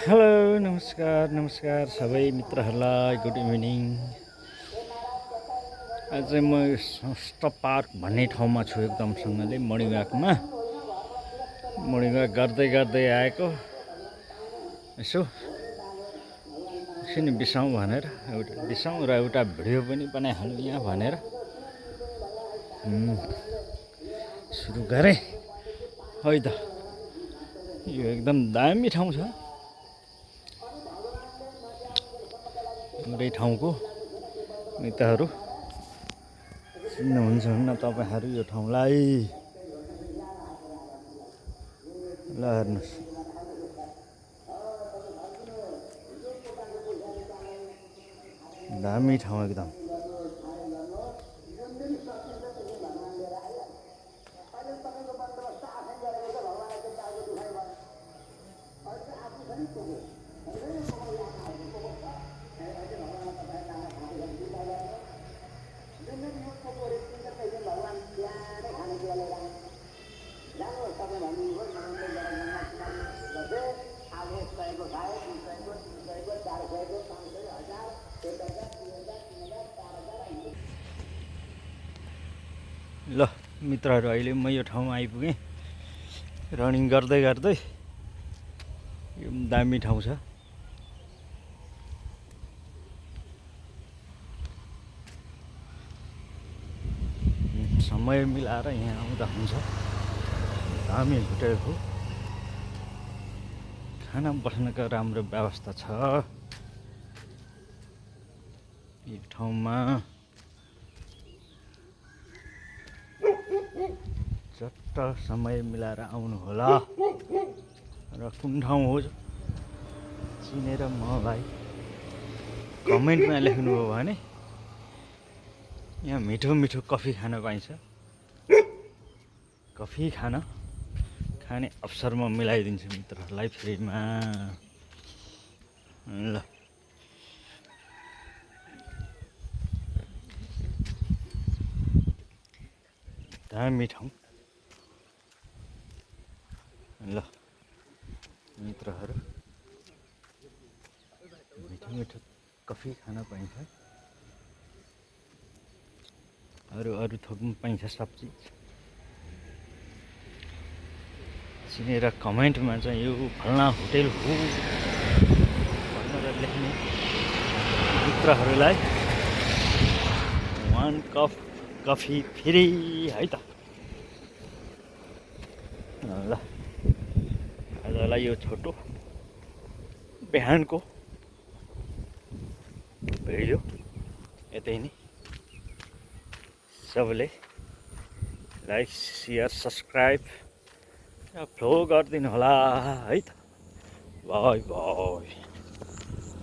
Hello नमस्कार सबै मित्रहरूलाई गुड इभिनिङ। आज चाहिँ म संस्था पार्क भन्ने ठाउँमा छु एकदमसँगले मर्निङ वाक गर्दै गर्दै आएको। यसो एकछिन बिसाउँ भनेर बिसाउँ र एउटा भिडियो पनि बनाइहाल्नु यहाँ भनेर सुरु गरेँ है त। यो एकदम दामी ठाउँ छ। हाम्रै ठाउँको मित्रहरू चिन्नुहुन्छ हुन्न तपाईँहरू यो ठाउँलाई। ल हेर्नुहोस्, दामी ठाउँ एकदम। ल मित्रहरू, अहिले म यो ठाउँमा आइपुगेँ रनिङ गर्दै गर्दै। यो दामी ठाउँ छ। समय मिलाएर यहाँ आउँदा हुन्छ। दामी होटेल हो, खाना बस्नको राम्रो व्यवस्था छ यो ठाउँमा। चट्ट समय मिलाएर आउनुहोला। र कुन ठाउँ हो चिनेर मलाई कमेन्टमा लेख्नुभयो भने यहाँ मिठो मिठो कफी खान पाइन्छ। कफी खाने अवसर म मिलाइदिन्छु मित्रहरूलाई फ्रीमा। ल दामी ठाउँ। ल मित्रहरू, मिठो मिठो कफी खान पाइन्छ। अरू थोक पनि पाइन्छ सब चिज। चिनेर कमेन्टमा चाहिँ यो फल्ना होटेल हो भनेर लेख्ने मित्रहरूलाई 1 कप कफी फ्री है त। ल आजलाई यो छोटो बिहानको भिडियो यतै नै। सबैले लाइक सेयर सब्सक्राइब फलो गरिदिनु होला है त। By by.